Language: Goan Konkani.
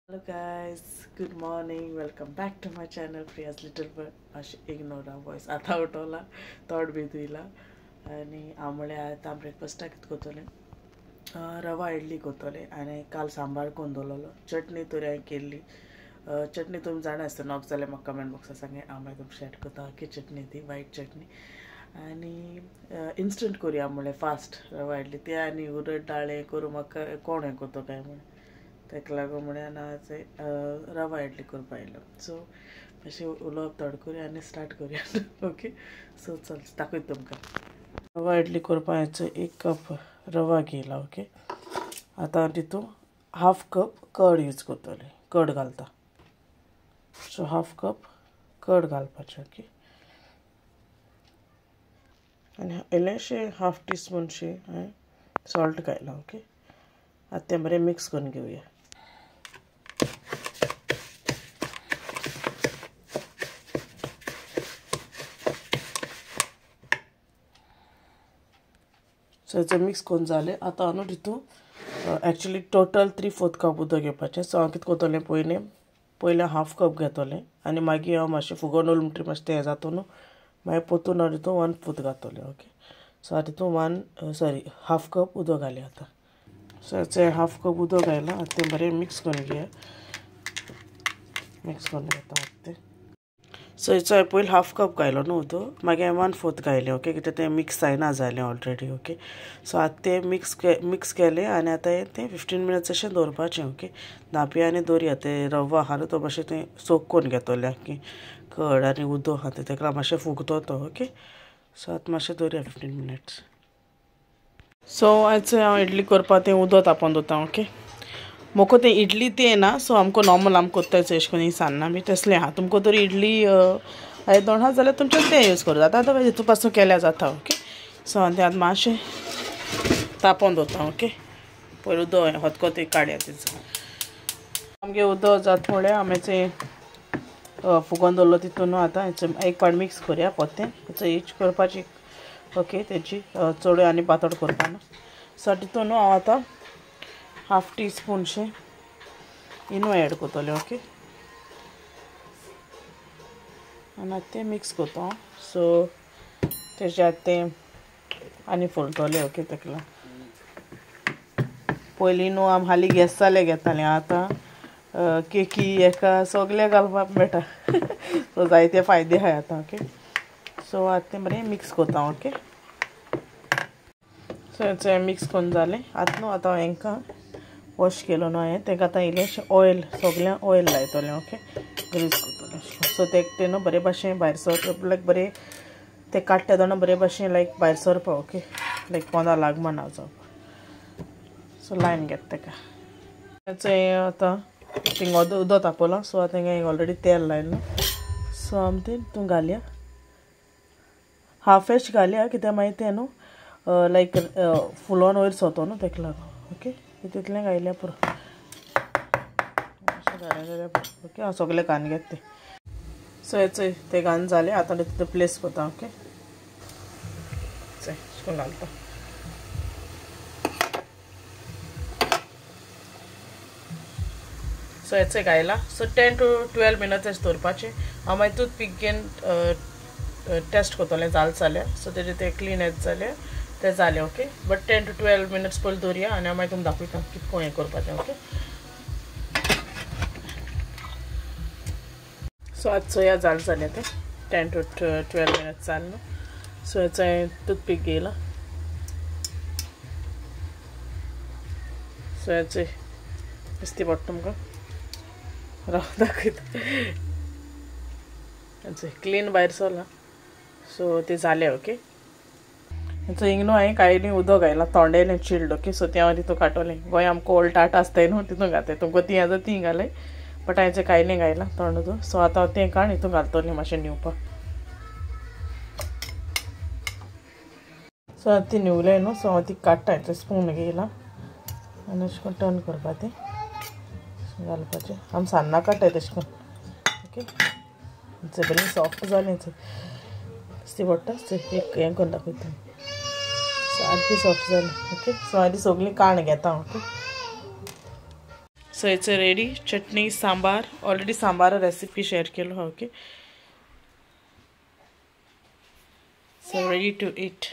Hello guys, good morning, welcome back to my channel Priya's little bird. मातशें इग्नोर वॉयस आतां उठवला, तोंड बी धुयला आनी हांव म्हळ्यार आतां ब्रेकफास्टाक कितें करतलें, रवा इडली करतलें आनी काल सांबार करून दवरलेलो, चटणी तर हांवें केल्ली. चटणी तुमी जाणा आसता, नोक जाल्यार म्हाका कमेंट बॉक्सार सांगे, हांव मागीर तुमकां शेअर करता की चटणी ती वायट चटणी. आनी इन्स्टंट करुया म्हळ्यार फास्ट रवा इडली ती आनी उरड दाळें करूं म्हाका कोण हें करता काय म्हण, ताका लागून म्हळ्यार हांव रवा इडली करपा आयलो. सो मातशें उलोवप थोडें करुया आनी स्टार्ट करुया. ओके, सो चल दाखयता तुमकां रवा इडली करपा. एक कप रवा घेयला. ओके, आतां तितून हाफ कप कर्ड यूज करतलें, कर्ड घालता. सो हाफ कप कर्ड घालपाचें. ओके, आनी इल्लेशें हाफ टी स्पूनशें हांवें सॉल्ट घायलां. ओके, आतां तें बरें मिक्स करून घेवया. सो हें मिक्स करून जालें. आतां न्हू तितून एक्चुली टोटल 3/4 कप उदक घेवपाचें. सो हांव कितें करतलें, पयलीं पयलें हाफ कप घेतलें आनी मागीर हांव मातशें फुगोवन उरलें म्हणटकीर मातशें तें जाता न्हू, मागीर पोतून हांव तितून 1/4 घातलें. ओके, सो आतां तितून हाफ कप उदक घालें आतां. सो हें हाफ कप उदक घायलां. आतां तें बरें मिक्स करून घेया, मिक्स करून घेता आतां तें. सो हेचो हांवें पयलीं हाफ कप घायलो न्हू उदक, मागीर हांवें 1/4 घायलें. ओके, कित्याक तें मिक्स जायना जालें ऑलरेडी. ओके, सो आतां तें मिक्स केलें आनी आतां तें 15 मिनट्स अशें दवरपाचें. ओके, धांपया आनी दवरया. तें रवा आहा न्हू तो मातशें तें सोक करून घेतलें आख्खें कर्ड आनी उदक आहा तें, तेका लागून मातशें फुगतो तो. ओके, सो आतां मातशें दवरया 15 मिनट्स. सो आयज हांव इडली करपा तें उदक तापोवन दवरता. ओके, म्हाका तें इडली तें येना, सो आमकां नॉर्मल आमकां कोत्ताय अशें करून सान्नां बी तसलें आहा. तुमकां तर इडली आयदन आहा जाल्यार तुमच्यान तें यूज करूं जाता, आतां हितू पासून केल्यार जाता. ओके, सो हांव तें आतां मातशें तापोवन दवरता. ओके, पयलीं उदक हतको तें काडया तेचो. आमगे उदक जाता म्हळ्यार आमी तें फुगोवन दवरलो तितून आतां एक पाट मिक्स करुया पोत्तें, हेच करपाची. ओके, तेची चड आनी पातळ करपा ना. सो तितून हांव आतां हाफ टी स्पूनशें इनो एड करतलें. ओके, आनी आतां तें मिक्स करता. सो तेजे आतां तें आनी फुलतलें. ओके, तेका लागून पयलीं न्हू आमी हालीं गॅस जालें घेतालें, आतां केकी हेका सगळें घालपाक मेळटा. सो जायते फायदे आहाय आतां. ओके, सो आतां तें बरें मिक्स करता. ओके, सो हें मिक्स करून जालें. आतां न्हू आतां हांकां वॉश केलो न्हू हांवें, तांकां आतां इल्लेशें ऑयल, सगळ्यांक ऑयल लायतलें. ओके, ग्रीस करतलें. सो तें न्हू बरे भाशेन भायर सर, लायक बरें तें काडटा तेन्ना बरे भाशेन लायक भायर सरपा. ओके, लायक पोंदा लागना जावपा. सो लायन घेता ताका. हें आतां थिंगा उदक तापयलां. सो आतां हांवें ऑलरेडी तेल लायलां. सो आमी तें तूं घालया, हाफ एश घालया, कित्याक मागीर तें न्हू लायक फुलोन वयर सरतो न्हू तेका लागून. ओके, तितलें घायल्यार पुरो, अशें घालें जाल्यार पुरो. ओके, हांव सगळें घालून घेता तें. सो हें तें घालून जालें. आतां तितून प्लेस करता. ओके, अशें करून घालता. सो हें घायलां. सो 10 to 12 minutes अशें दवरपाचें. हांव मागीर टूथपीक घेवन टेस्ट करतलें जालें जाल्यार. सो तेजें तें क्लीन येता जाल्यार तें जालें. ओके, बट 10 to 12 minutes पयलीं दवरया आनी हांव मागीर तुमकां दाखयता कितको हें करपाचें. ओके, सो आतां चोया जालें जालें तें 10 to 12 minutes जालें न्हू. सो हें टूथपीक घेयलां. सो हें दिसती पडटा तुमकां, राव दाखयता. क्लीन भायर सरलां. सो तें जालें. ओके, हेचो हिंग न्हू हांवें कांय न्हू उदक घायलां, तोंडेलें चिल्ड. ओके, सो तें हांव तितून काटोलें. गोंय आमकां ओल्ड टाट आसताय न्हू तितून घाताय, तुमकां तीं आसा तीं घालय, बट हांवें कांय घायलां तोंड उदक. सो आतां हांव तें काण हितून घालतलें मातशें न्हिवपाक. सो आतां ती न्हिवलें न्हू, सो हांव ती काडटा, हेचो स्पून घेयलां आनी अशें करून टर्न करपा तें घालपाचें. आमी सान्नां काडटाय तशें करून. ओके, बरें सॉफ्ट जालें दिसती पडटा. एक हें करून दाखयता, सारकी सॉफ्ट जालें. ओके, सो हांव ती सगळीं काण घेता. Okay, so So it's a ready chutney sambar. Already sambar recipe share केलो okay. So ready to eat.